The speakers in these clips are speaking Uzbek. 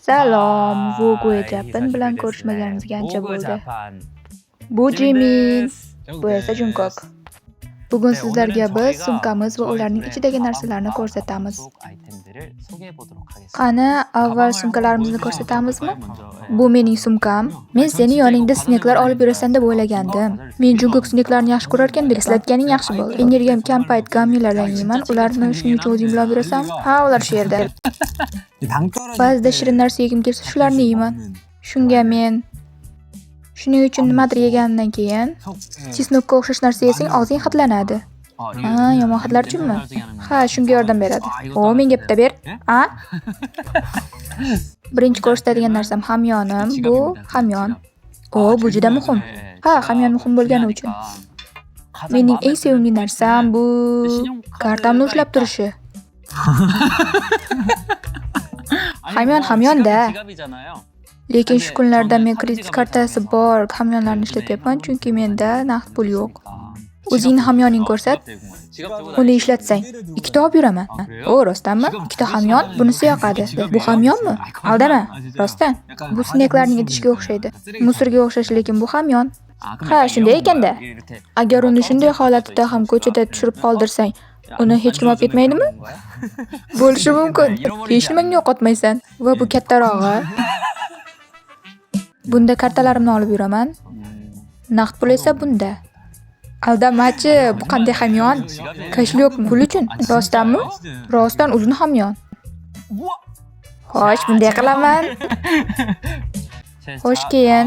Salom, Vogue Japan bilan ko'rishmaganimizga ancha bo'ldi. Bu Jimin, bu esa Jungkook. Bugun sizlarga biz sumkamiz va ularning ichidagi narsalarni ko'rsatamiz. Qani, avval sumkalarimizni ko'rsatamizmi? Bu mening sumkam. Men seni yoningda sneklar olib yurasan deb o'ylagandim. Men Jungkook sneklarni yaxshi ko'rarkan deb eslatganing yaxshi bo'ldi. Energiyam kam payt gummilardan yeyman. Ularni shuning uchun o'zing bilan olib yurasanmi? Ha, ular shu yerda. Ba'zida shirin narsa yegim kelsa shularni yeyman. Shunga men shuning uchun nimadir yeganimdan keyin chesnokka o'xshash narsa yesang og'zing hidlanadi. Ha, yomon hidlar uchunmi? Ha, shunga yordam beradi. O, menga bitta ber. A? Birinchi ko'rsatadigan narsam hamyonim. Bu hamyon. O, bu juda muhim. Ha, hamyon muhim bo'lgani uchun. Mening eng sevimli narsam bu kartamni ushlab turishi. Hamyon hamyon-da. Lekin shu kunlarda men kredit kartasi bor hamyonlarni ishlatyapman, chunki menda naqd pul yo'q. O'zingni hamyoningni ko'rsat. Uni ishlatsang, ikkita olib yuraman. O, rostdanmi? Ikkita hamyon? Bunisi yoqadi. Bu hamyonmi? Aldama. Rostdan. Bu sneklarning idishiga o'xshaydi. Musorga o'xshash, lekin bu hamyon. Ha, shunday ekanda. Agar uni shunday holatida ham ko'chada tushirib qoldirsang, uni hech kim olib ketmaydimi? Bo'lishi mumkin. Hech nimangni yo'qotmaysan. Va bu kattarog'i. Bunda kartalarimni olib yuraman. Naqd pul esa bunda. Aldamachi, bu qanday hamyon? Kошелек pul uchun. Rostdanmi? Rostdan uzun hamyon. Xo'sh, bunday qilaman. Xo'sh, keyin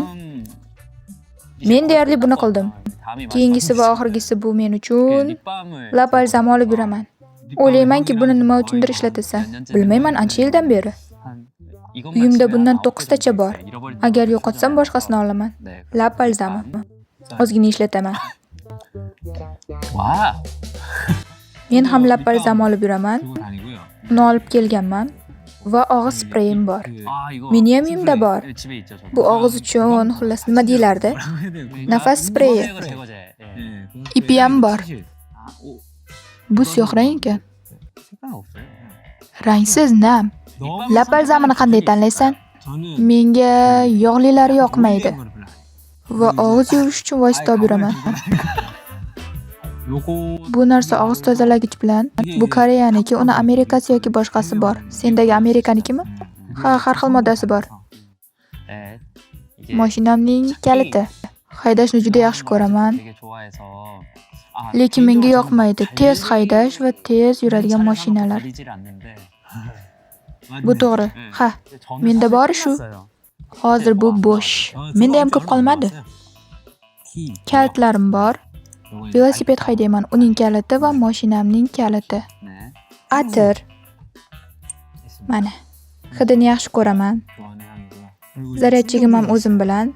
men deyarli buni qildim. Keyingisi va oxirgisi bu men uchun lab balzami olib yuraman. O'ylaymanki, buni nima uchundir ishlatasan. Bilmayman, ancha yildan beri. Uyimda bundan 9 tacha bor. Agar yo'qotsam boshqasini olaman. Lab balzami. Ozgina ishlataman. Men ham lab balzami olib yuraman. Uni olib kelganman. Va og'iz spreyim bor. Meni ham uyimda bor. Bu og'iz uchun, xullas nima deyilardi? Nafas spreyi. Ipi ham bor. Bu siyoh rang ekan. Rangsiz nam. Lab balzamini qanday tanlaysan? Menga yog'lilari yoqmaydi. Va og'iz yuvish uchun vosita olib yuraman. Bu narsa og'iz tozalagich bilan. Bu Koreyaniki, uni Amerikasi yoki boshqasi bor. Sendagi Amerikanikimi? Ha, har xil moddasi bor. Mashinamning kaliti. Haydashni juda yaxshi ko'raman. Lekin menga yoqmaydi tez haydash va tez yuradigan mashinalar. Bu to'g'ri. Ha, menda bori shu. Hozir bu bo'sh. Menda ham ko'p qolmadi. Kalitlarim bor. Velosiped haydayman, uning kaliti va mashinamning kaliti. Atir. Mana. Hidini yaxshi ko'raman. Zaryadchigim ham o'zim bilan.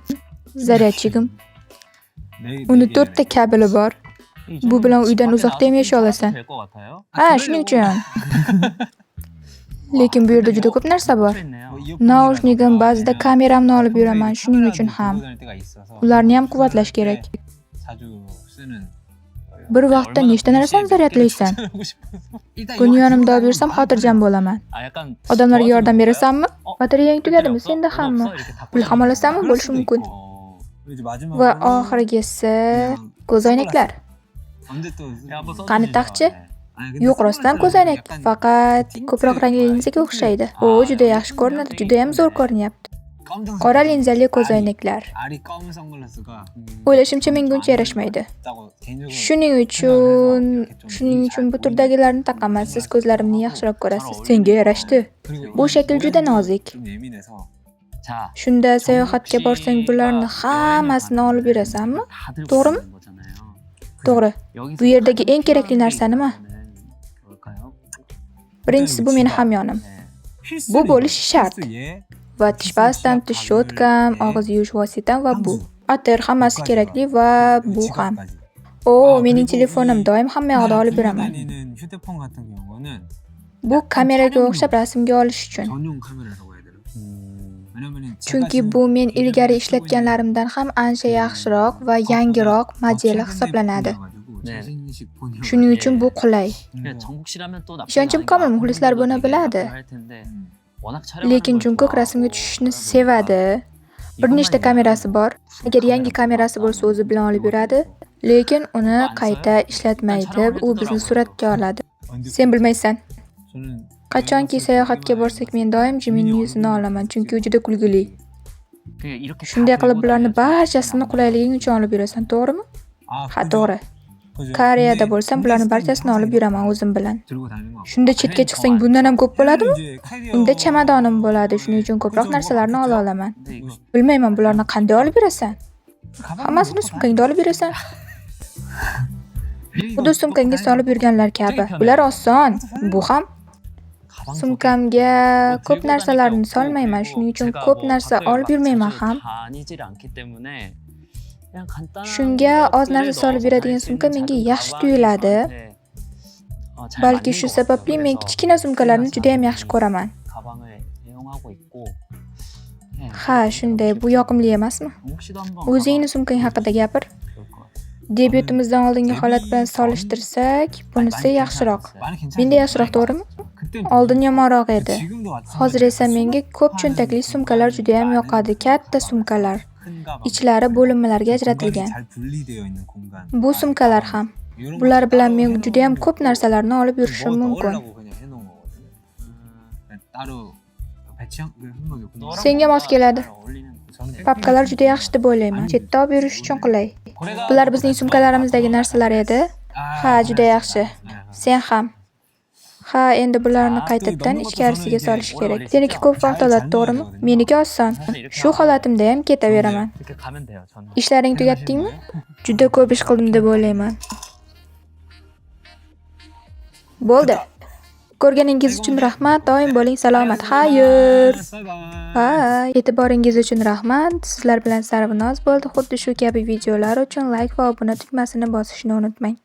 Zaryadchigim. Uni 4 ta kabeli bor. Bu bilan uydan uzoqda ham yashay olasan. Ha, shuning uchun. Lekin bu yerda juda ko'p narsa bor. Naushnikam, ba'zida kameramni olib yuraman, shuning uchun ham. Ularni ham quvvatlash kerak. Bir vaqtda nechta narsani zaryadlaysan? Buni yonimda olib yursam xotirjam bo'laman. Odamlarga yordam berasanmi? Batareyang tugadimi? Senda hammi? Pul ham olasanmi? Bo'lishi mumkin. Va oxirgisi ko'zoynaklar. Qani taqchi? Yo'q, rostdan ko'zoynak. Faqat ko'proq rangli linzaga o'xshaydi. O, juda yaxshi ko'rinadi, juda ham zo'r ko'rinyapti. Qora linzali ko'zoynaklar. O'ylashimcha menga uncha yarashmaydi. Shuning uchun bu turdagilarni taqaman. Siz ko'zlarimni yaxshiroq ko'rasiz. Senga yarashdi. Bu shakl juda nozik. Shunda sayohatga borsang bularni hammasini olib yurasanmi? To'g'rimi? To'g'ri. Bu yerdagi eng kerakli narsa nima? Birinchisi bu meni hamyonim. Bu bo'lishi shart. Va tish pastam, tish shotkam, og'iz yuvish vositam va bu. Atir hammasi kerakli va bu ham. O, mening telefonim doim hamma yoqda olib yuraman. Bu kameraga o'xshab rasmga olish uchun. Chunki bu men ilgari ishlatganlarimdan ham ancha yaxshiroq va yangiroq modeli hisoblanadi. Shuning uchun bu qulay. Ishonchim komil, muxlislar buni biladi. Lekin Jungkook rasmga tushishni sevadi. Bir nechta kamerasi bor. Agar yangi kamerasi bo'lsa, o'zi bilan olib yuradi. Lekin uni qayta ishlatmaydi. U bizni suratga oladi. Sen bilmaysan. Qachonki sayohatga borsak, men doim Jiminni yuzini olaman, chunki u juda kulgili. Shunday qilib, bularni barchasini qulayliging uchun olib yurasan, to'g'rimi? Ha, to'g'ri. Koreyada bo'lsam, bularni barchasini olib yuraman o'zim bilan. Shunda chetga chiqsang bundan ham ko'p bo'ladimi? Unda chamadonim bo'ladi, shuning uchun ko'proq narsalarni ola olaman. Bilmayman, bularni qanday olib yurasan? Hammasini sumkangda olib yurasan. Xuddi sumkangga solib yurganlar kabi. Bular oson. Bu ham. Sumkamga ko'p narsalarni solmayman, shuning uchun ko'p narsa olib yurmayman ham. Shunga oz narsa solib yuradigan sumka menga yaxshi tuyuladi. Balki shu sababli men kichkina sumkalarni judayam yaxshi ko'raman. Ha, shunday, bu yoqimli emasmi? O'zingni sumkang haqida gapir. Debyutimizdan oldingi holat bilan solishtirsak, bunisi yaxshiroq. Menda yaxshiroq, to'g'rimi? Oldin yomonroq edi. Hozir esa menga ko'p cho'ntakli sumkalar judayam yoqadi. Katta sumkalar. Ichlari bo'linmalarga ajratilgan. Bu sumkalar ham. Bular bilan men judayam ko'p narsalarni olib yurishim mumkin. Senga mos keladi. Papkalar juda yaxshi deb o'ylayman. Chetda olib yurish uchun qulay. Bular bizning sumkalarimizdagi narsalar edi. Ha, juda yaxshi. Sen ham. Ha, endi bularni qaytadan ichkarisiga solish kerak. Seniki ko'p vaqt oladi, to'g'rimi? Meniki oson. Shu holatimdayam ketaveraman. Ishlaringni tugatdingmi? Juda ko'p ish qildim deb o'ylayman. Bo'ldi. Ko'rganingiz uchun rahmat. Doim bo'ling salomat. Xayr. Bye. E'tiboringiz uchun rahmat. Sizlar bilan Sarvinoz bo'ldi. Xuddi shu kabi videolar uchun like va obuna tugmasini bosishni unutmang.